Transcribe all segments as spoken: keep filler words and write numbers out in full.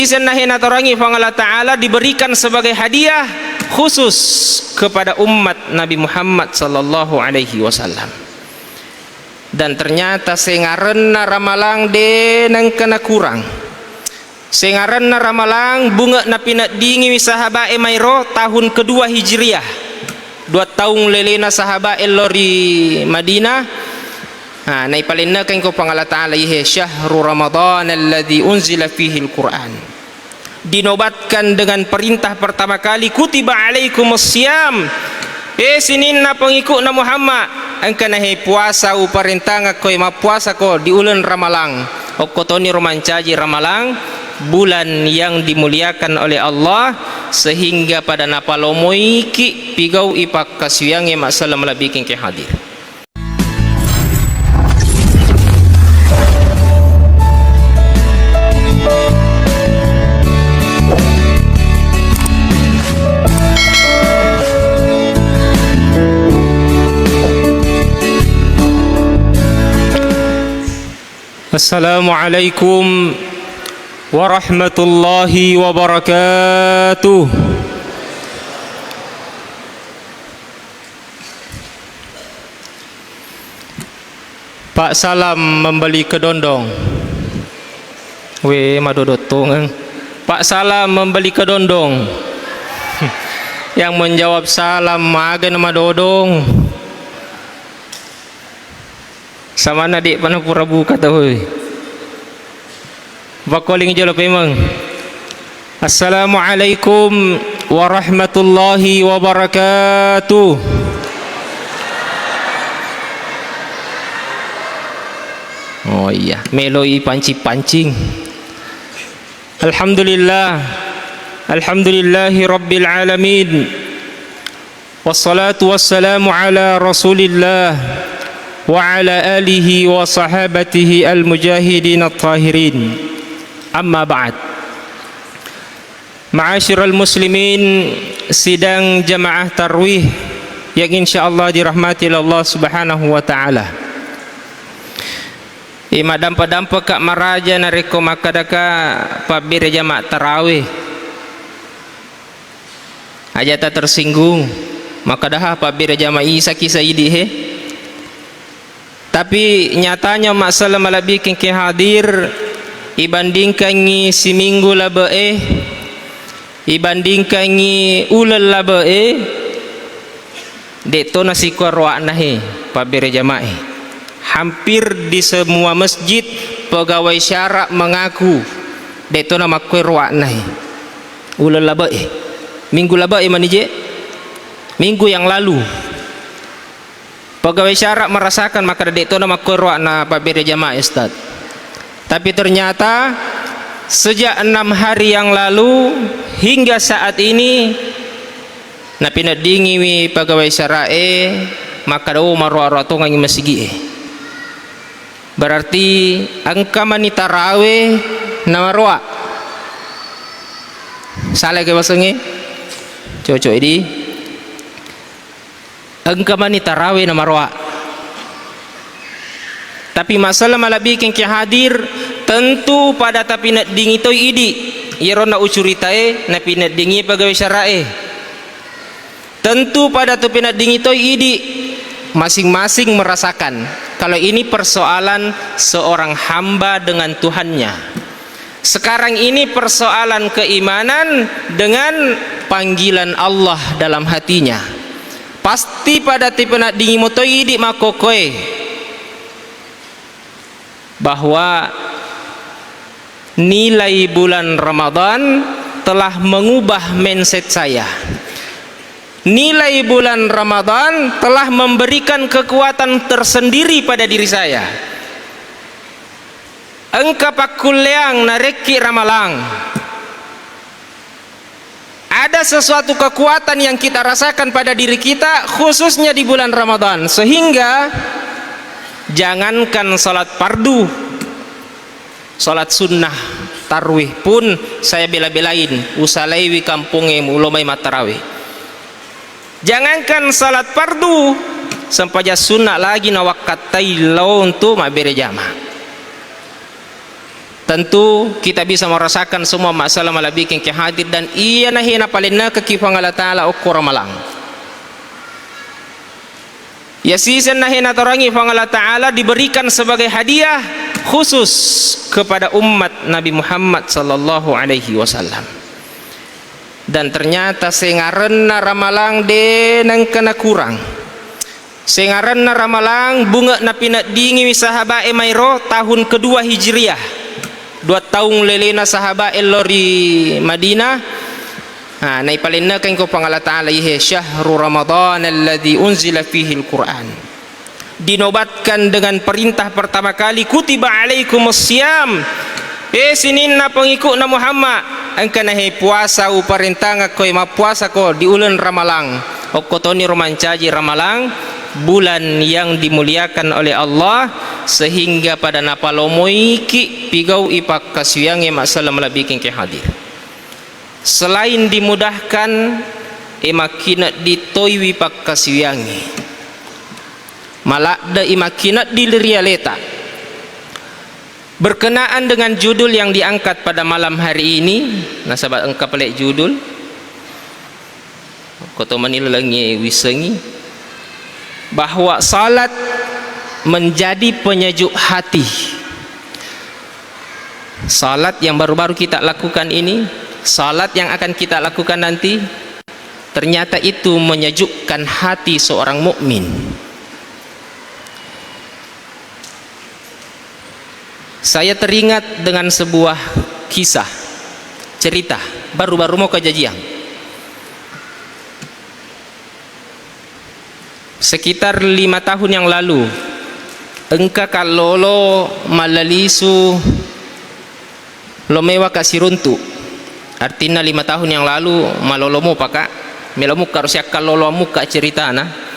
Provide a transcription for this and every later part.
Isenna hena torangi Puang Allah Ta'ala diberikan sebagai hadiah khusus kepada umat Nabi Muhammad sallallahu alaihi wasallam. Dan ternyata sengarenna Ramalang de nengka nakurang. Sengarenna Ramalang bunge napineddingiwi sahabae maero tahun kedua Hijriah. Dua taung lelena sahabae lao ri Madinah. Ha, naipalennekeng ko Puang Allah Ta'ala ihe syahru Ramadan alladzi unzila fihil Qur'an. Dinobatkan dengan perintah pertama kali, "Kutiba alaikumus siyam." Eh, sininna pengikutna Muhammad, engka nahe puasa uparentangakko, eh, mappuasako di uleng Ramalang. Okko toniro mancaji Ramalang, bulan yang dimuliakan oleh Allah, sehingga pada napalomoiki pigau'i pakkasiwiyangnge massala malebbiking ke hadir. Assalamualaikum warahmatullahi wabarakatuh. Pak Salam membeli kedondong. We, madodottongeng. Pak Salam membeli kedondong. Yang menjawab salam, maga na madodong. Samanna de'pa napura buka tau, hoi. Pakkoling jolo pemeng. Assalamualaikum warahmatullahi wabarakatuh. Oh iya, meloi pancing-pancing. Alhamdulillah. Alhamdulillahi rabbil alamin. Wassalatu wassalamu ala Rasulillah wa ala alihi wa sahabatihi al-mujahidin at-tahirin. Amma ba'd. Ma'asyiral muslimin, sidang jamaah tarwih yang insyaallah dirahmati Allah Subhanahu wa taala. Imaddampa-dampaka maraja narekko makkedaka pabbere jama tarawih. Aja' ta tersinggung, makkadaha pabbere jama isaki saidi he. Tapi nyatanya masalah malebbiking ke hadir, ibandingkangi siminggu labe'e, ibandingkangi uleng labe'e, de'to nasikua roa'na he pabbere jamae. Hampir di semua masjid pegawai syara mengaku de'to namakkue roa'na he. Uleng labe'e. Minggu labe'e manije? Minggu yang lalu. Pegawai syara merasakan makkeda de'to namakkue roa'na pabbere jamae, Ustaz. Tapi ternyata sejak enam hari yang lalu hingga saat ini napineddingiwi pegawai syara'e makkeda, oh, maroa-roa tongengi masigi'e. Berarti engka mani tarawe namaroa. Salah ke basengnge? Cocok idi. Engka mani tarawe namaroa. Tapi masalah malebbiking ke hadir, tentu pada tapineddingi toi idi. Iyaro na ucuritae napineddingi pegawai syara'e. Tentu pada tu peneddingi toi idi, masing-masing merasakan kalau ini persoalan seorang hamba dengan Tuhannya. Sekarang ini persoalan keimanan dengan panggilan Allah dalam hatinya. Pasti pada tu peneddingi mo toi idi makkokkoe. Bahwa nilai bulan Ramadan telah mengubah mindset saya. Nilai bulan Ramadan telah memberikan kekuatan tersendiri pada diri saya. Engka pakkulleang narekki ramalang. Ada sesuatu kekuatan yang kita rasakan pada diri kita, khususnya di bulan Ramadan, sehingga jangankan salat fardu, salat sunnah tarwih pun saya bela-belain, usalaiwi kampongnge mulo mai mattarawe. Jangankan salat fardu, sempajang sunnah lagi nawakkattai lao untuk mabbere jama. Tentu kita bisa merasakan semua masalah malebbiking ki hadir dan iya nahe napalennekeng ki Puang Allah Ta'ala okko Ramalang. Iya siseng nahe natorangi Puang Allah Ta'ala diberikan sebagai hadiah khusus kepada umat Nabi Muhammad sallallahu alaihi wasallam. Dan ternyata sengarenna Ramalang de nengka nakurang. Sengarenna Ramalang bunge napineddingiwi sahabae maero tahun kedua Hijriah. Dua taung lelena sahabae lao ri Madinah. Ha, naipalennekeng ko Puang Allah Ta'ala ihe syahru Ramadan alladzi unzila fihil Qur'an. Dinobatkan dengan perintah pertama kali, "Kutiba alaikumus siyam." Eh, sininna pengikutna Muhammad, engka nahe puasa uparentangeng koe mappuasa ko di uleng Ramalang. Okko toniro mancaji Ramalang, bulan yang dimuliakan oleh Allah, sehingga pada napalomoiki pigau'i pakkasiwiyangnge masalah malebbiking ki hadir. Selain dimudahkan, e makkineddi toiwi pakkasiwiyangnge. Maladde'i makkineddi ri aleta. Berkenaan dengan judul yang diangkat pada malam hari ini, nasaba engka pale judul, ko to mani lalengnge wissengi, bahwa salat menjadi penyejuk hati. Salat yang baru-baru kita lakukan ini, salat yang akan kita lakukan nanti, ternyata itu menyejukkan hati seorang mukmin. Saya teringat dengan sebuah kisah, cerita, baru-baru mau kejadian. Sekitar lima tahun yang lalu, engka kallolo mallalisu lo mewa ka siruntu. Artinna lima tahun yang lalu malolo mopa ka, melo mukka ro siakkalloloang mukka ceritana.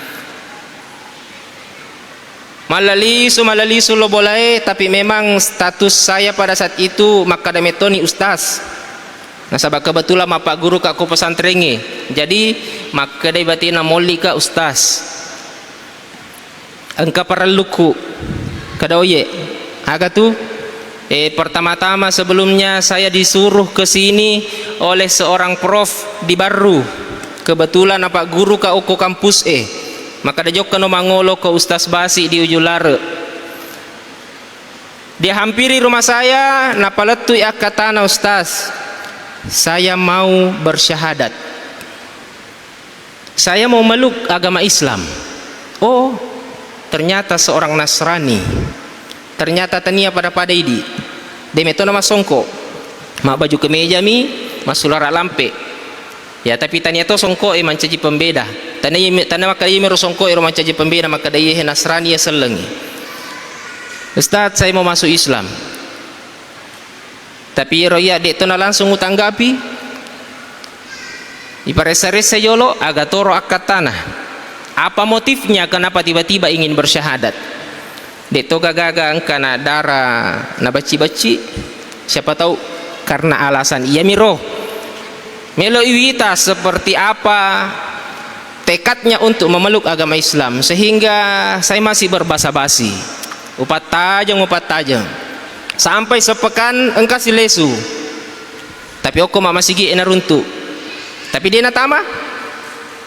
Mallalisu, mallalisu lo bolae, tapi memang status saya pada saat itu makkeda metoni ustaz. Nasaba kebetulan mappagguru ka ko pesantrengnge. Jadi makkedai batena, "Molli ka ustaz. Engka parellukku." Kada oye. Aga tu? Eh, pertama-tama sebelumnya saya disuruh ke sini oleh seorang prof di Barru. Kebetulan napagguru ka okko kampus e. Makkeda, "Jokkano mangolo ko Ustaz Basi di Ujung Lare." Dia hampiri rumah saya, napalettui akkatana, "Ustaz, saya mau bersyahadat. Saya mau meluk agama Islam." Oh, ternyata seorang Nasrani. Ternyata tania pada-pada idi. De metona massongko. Mabbaju kemejami, massulara lampe. Ya, tapi tania to songko e mancaji pembeda. Tania, tania makkeda iyami ro songko e ro mancaji pembeda, makkeda iye he Nasrani ya sellengi. "Ustaz, saya mau masuk Islam." Tapi iyaro iya de to na langsung utanggapi. Iparessa-ressa jolo, aga toro akkattana. Apa motifnya kenapa tiba-tiba ingin bersyahadat? De to gaga-gaga engka na dara na bacci-bacci. Siapa tahu karena alasan iyamiro. Melo iwita seperti apa tekadnya untuk memeluk agama Islam, sehingga saya masih berbasa-basi. Upattajeng, upattajeng. Sampai sepekan engka silesu. Tapi okko ma masigi e naruntu. Tapi de natama.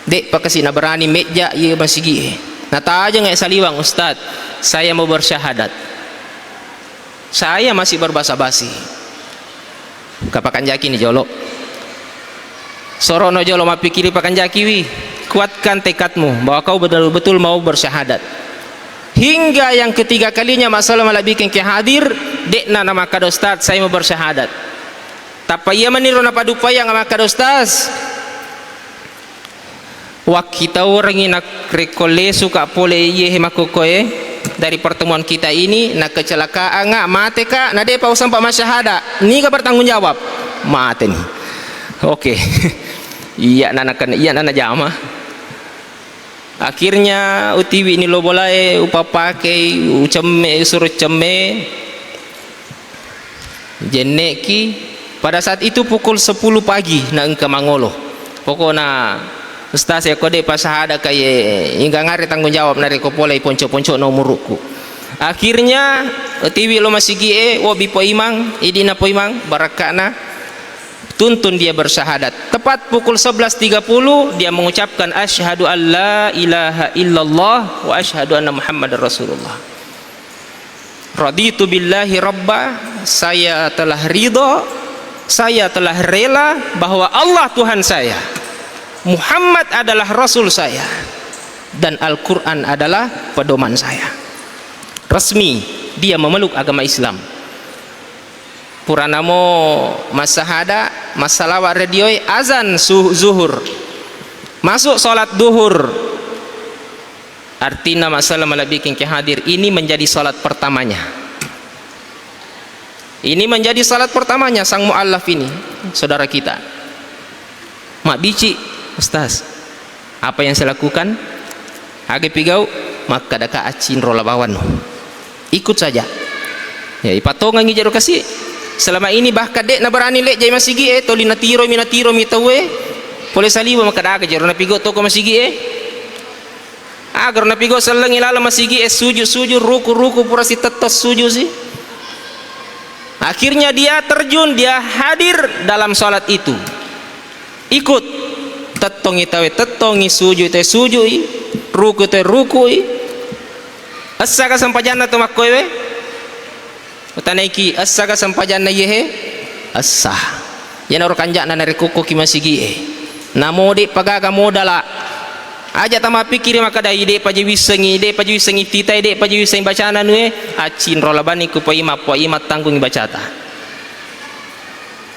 De pakasi naberani mejja iye masigi e. Natajeng e saliwang, "Ustaz, saya mau bersyahadat." Saya masih berbasa-basi. Kapakanjaki ni jolo. Sorono jolo mappikiri pakanjakiwi. Kuatkan tekadmu bahwa kau betul-betul mau bersyahadat. Hingga yang ketiga kalinya masalah malabikeng ke hadir, de'na namakkada, "Ustaz, saya mau bersyahadat." Tappa iya maniro napaduppai yang makkada, "Ustaz, wakkitaurengngi nak-, rekko lesuka pole iye he makkukkoe dari pertemuan kita ini, na kecelakaanga, mateka, na depa usempa masyahada, niga bertanggung jawab?" Mateni. Oke. Iya na naken-, iya na najama. Akhirnya utiwi ni lo bolae, upapakei, ucemme, usuro cemme. Jenne'ki, pada saat itu pukul sepuluh pagi na engka mangolo. Pokokna, "Ustaz, ya ko de' pasahada ka ye, ingga ngare tanggung jawab narekko pole ponco-ponco na umurukku." Akhirnya, tiwi lo masigi'e, wobi poimang, idina poimang, barakka'na tuntun dia bersyahadat. Tepat pukul sebelas tiga puluh, dia mengucapkan, "Asyhadu an la ilaha illallah wa asyhadu anna Muhammadar Rasulullah." "Raditu billahi rabba," saya telah ridho, saya telah rela bahwa Allah Tuhan saya, Muhammad adalah Rasul saya, dan Al-Quran adalah pedoman saya. Resmi dia memeluk agama Islam. Puranamo massahada, massalawa radioi, azan su-, zuhur. Masuk salat duhur. Artinya, masalah malebbiking ki hadir, ini menjadi salat pertamanya. Ini menjadi salat pertamanya sang muallaf ini, saudara kita. Mabbici, "Ustaz, apa yang saya lakukan? Aga pigau?" Makkadaka, "Accinro labawanno. Ikut saja." Ya, ipatongengi jero kasi. Selama ini bahkan de' naberani lejjai masigi e, toli natiromi, natiromi tauwe. Pole saliwa makkada, "Aga jero napigau toko masigi e?" Agar napigau sellengi laleng masigi e, sujud-sujud, ruku-ruku, pura sitettong sujud si. Akhirnya dia terjun, dia hadir dalam salat itu. Ikut. Tettongi tawe tettongi, sujud tawe sujui, ruku tawe rukui. Essa ka sempajanna to makkoewe? Utanaiki, essa ka sempajanna iyehe? Essa. Iyanaro kanja'na narekko okkoki masigi'e. Namo de'pa gaga modala. Aja tamapikkiri makkadai, de'pa je wissengi, de'pa je wissengi titai, de'pa je wissengi bacana nue, accinro labani ku paima, paima tanggungi bacata.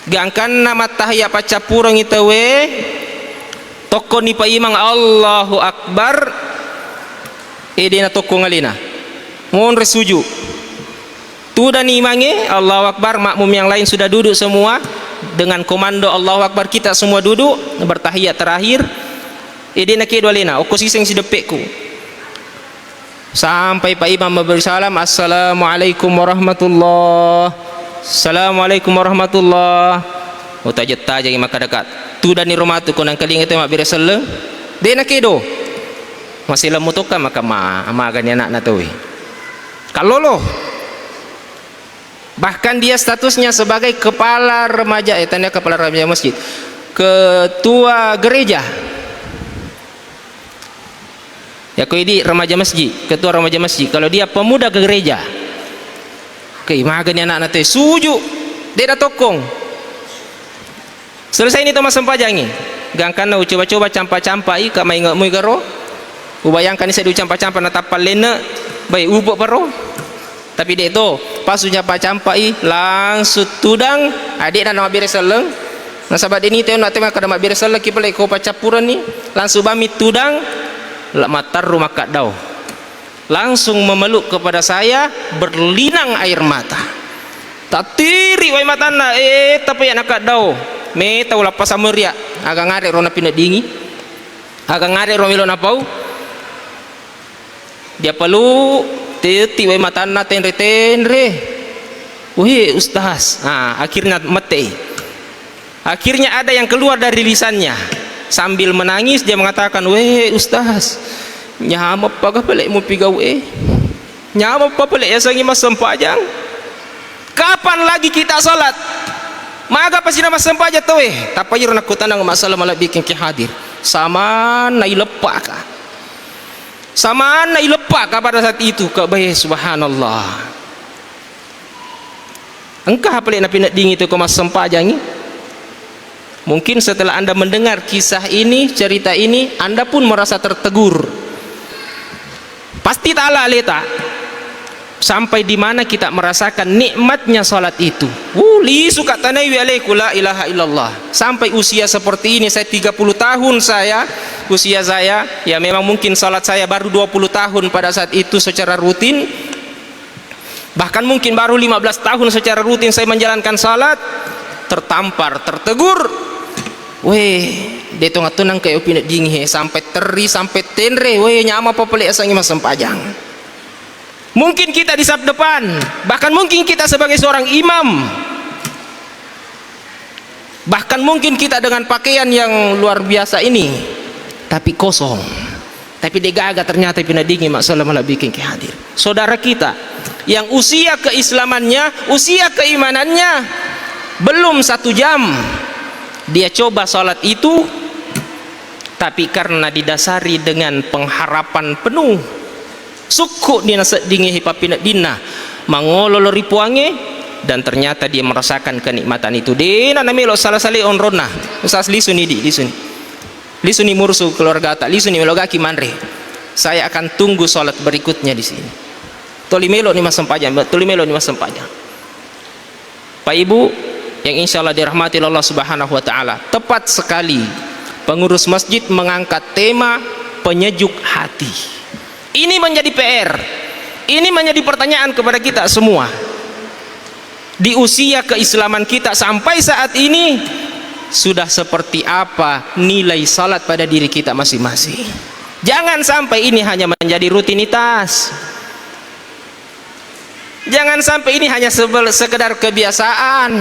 Gangkanna mattahiyya paccappurengngi tauwe, tokkonni paimang Allahu Akbar, e, de'na tokkong alena. Monre suju. Tudani imangnge, Allahu Akbar, makmum yang lain sudah duduk semua, dengan komando Allahu Akbar, kita semua duduk, bertahiyat terakhir, e, de'na kedo alena, okko siseng sideppekku. Sampai pa imam mabbere salam, "Assalamualaikum warahmatullah. Assalamualaikum warahmatullah." Utajeng-tajengi makkadaka, tudani ro matu ko nangkalinga tau mabbere selleng. De'na kedo. Maselemmu tokka maka ma-, magani anakna tauwe. Kallolo. Bahkan dia statusnya sebagai kepala remaja, eh, tania kepala remaja masjid. Ketua gereja. Yako idi remaja masjid, ketua remaja masjid. Kalau dia pemuda gereja, oke, magani anakna te suju, de' da tokkong. Selesai ni to massempajangi. Gangkanna ucoba-coba campa-campai, ka mainge mui garo. Ubayangkan ise ucampa-campa natappa lenne, bai upo paro. Tapi de' to, pas ucampa-campai, langsung tudang, ade'na na mabbere selleng. Nasaba de'ni teo na teo kada mabbere selleng ki pale ko paccappurenni, langsung bammi tudang, la mattarru makkaddao. Langsung memeluk kepada saya, berlinang air mata. Tattiri wai matanna, eh, tapi ya nakaddao. Meta ulappa samuria, aga ngare ro napineddingi. Aga ngare ro melo napau. Dia pelu, titi wai matanna tenre-tenre. Weh, Ustaz. Ah, akhirnya mete. Akhirnya ada yang keluar dari lisannya. Sambil menangis dia mengatakan, "Weh, Ustaz, nyameppa ga pale mupigau e? Nyameppa pale yasengi massempajang? Kapan lagi kita salat? Maga pasina massempajang tauwe?" Tappa iro nakkutanang masalah malebbiking ki hadir. Samanna ileppaka. Samanna ileppaka pada saat itu, ka bae, subhanallah. Engka pale napineddingi tu ko massempajangi? Mungkin setelah Anda mendengar kisah ini, cerita ini, Anda pun merasa tertegur. Pasti taala aleta. Sampai di mana kita merasakan nikmatnya salat itu. Uh, lisu ka tanaiwi aleku la ilaha illallah. Sampai usia seperti ini, saya tiga puluh tahun saya, usia saya, ya memang mungkin salat saya baru dua puluh tahun pada saat itu secara rutin. Bahkan mungkin baru lima belas tahun secara rutin saya menjalankan salat, tertampar, tertegur. Weh, de' tonga-tonang kayak upineddingi he, sampai teri, sampai tenre, weh, nyameppa pale yasengi massempajang. Mungkin kita di saf depan, bahkan mungkin kita sebagai seorang imam, bahkan mungkin kita dengan pakaian yang luar biasa ini, tapi kosong. Tapi de' gaga ternyata pinadingi, masalah malebbiking ki hadir. Saudara kita yang usia keislamannya, usia keimanannya belum satu jam, dia coba salat itu, tapi karena didasari dengan pengharapan penuh, sukku' ni naseddingi pappineddinna, mangolo lo ri Puangnge, dan ternyata dia merasakan kenikmatan itu. De'na namelo sala-sala onronna. Ustaz, lisuni di, lisuni. Lisuni murusu keluargata, lisuni melogaki manre. Saya akan tunggu salat berikutnya di sini. Toli melo ni massempajang, toli melo ni massempajang. Pak Ibu yang insya Allah dirahmati oleh Allah Subhanahu wa Ta'ala, tepat sekali pengurus masjid mengangkat tema penyejuk hati. Ini menjadi P R. Ini menjadi pertanyaan kepada kita semua. Di usia keislaman kita sampai saat ini, sudah seperti apa nilai salat pada diri kita masing-masing? Jangan sampai ini hanya menjadi rutinitas. Jangan sampai ini hanya sebel-, sekedar kebiasaan.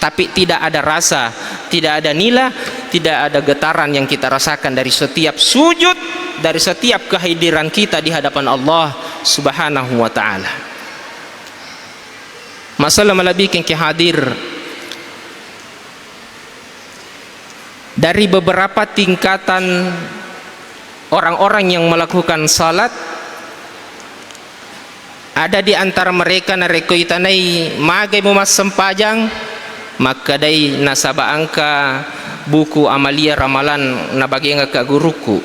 Tapi tidak ada rasa, tidak ada nila, tidak ada getaran yang kita rasakan dari setiap sujud, dari setiap kehadiran kita di hadapan Allah Subhanahu wa Ta'ala. Masalah malebbiking ki hadir, dari beberapa tingkatan orang-orang yang melakukan salat, ada di antara mereka narekko itanai magai mu massempajang, makkedai, nasaba engka buku amalia ramalan nabagengekka gurukku.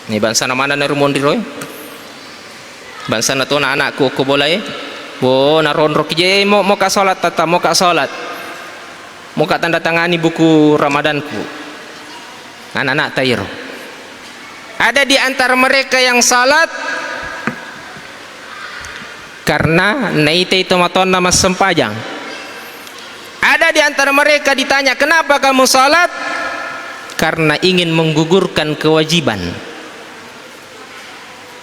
Ni bangsana manenna ro monri roe. Bangsana tona anakku ko bolae. Wo, naronroki je, mo, moka salat tata, moka salat. Moka tanda tangani buku Ramadanku. Anak-anak tairo. Ada di antara mereka yang salat karena naitai tomatoanna massempajang. Ada di antara mereka ditanya, "Kenapa kamu salat?" Karena ingin menggugurkan kewajiban.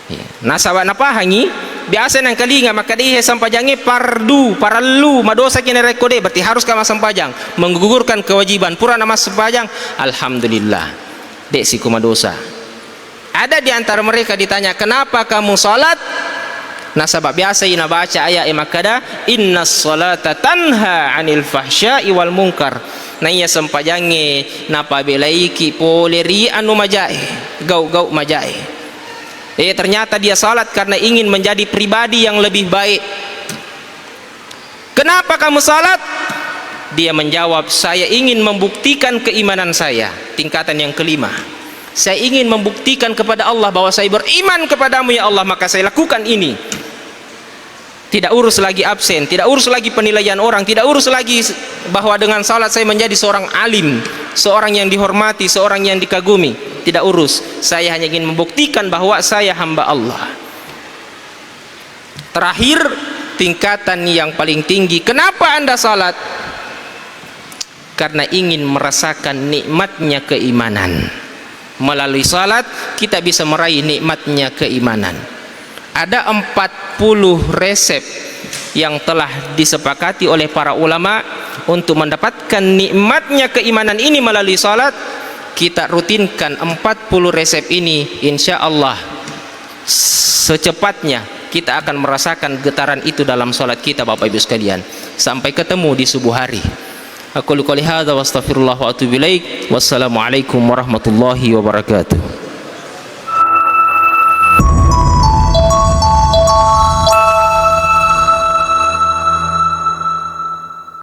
Iya. Nasaba napahangi, biasa nengkalinga makkeda, "Ihe, sempajangnge pardu, parellu, madosaki narekko de', berarti haruska massempajang, menggugurkan kewajiban." Pura namassempajang, alhamdulillah, de' siko madosa. Ada di antara mereka ditanya, "Kenapa kamu salat?" Nasaba biasai nabaca ayat e makkeda, "Innas salata tanha 'anil fahsya'i wal munkar." Naiya sempajangnge napabelaiki pole ri anu majae, gau-gau majae. Eh, ternyata dia salat karena ingin menjadi pribadi yang lebih baik. "Kenapa kamu salat?" Dia menjawab, "Saya ingin membuktikan keimanan saya." Tingkatan yang kelima. "Saya ingin membuktikan kepada Allah bahwa saya beriman kepadamu, ya Allah, maka saya lakukan ini." Tidak urus lagi absen, tidak urus lagi penilaian orang, tidak urus lagi s-, bahwa dengan salat saya menjadi seorang alim, seorang yang dihormati, seorang yang dikagumi. Tidak urus. Saya hanya ingin membuktikan bahwa saya hamba Allah. Terakhir, tingkatan yang paling tinggi. Kenapa Anda salat? Karena ingin merasakan nikmatnya keimanan. Melalui salat, kita bisa meraih nikmatnya keimanan. Ada empat puluh resep yang telah disepakati oleh para ulama untuk mendapatkan nikmatnya keimanan ini melalui salat. Kita rutinkan empat puluh resep ini, insya Allah secepatnya kita akan merasakan getaran itu dalam salat kita, Bapak Ibu sekalian. Sampai ketemu di subuh hari. Aqulu qouli hadza wa astaghfirullah wa atubu ilaik. Wassalamualaikum warahmatullahi wabarakatuh.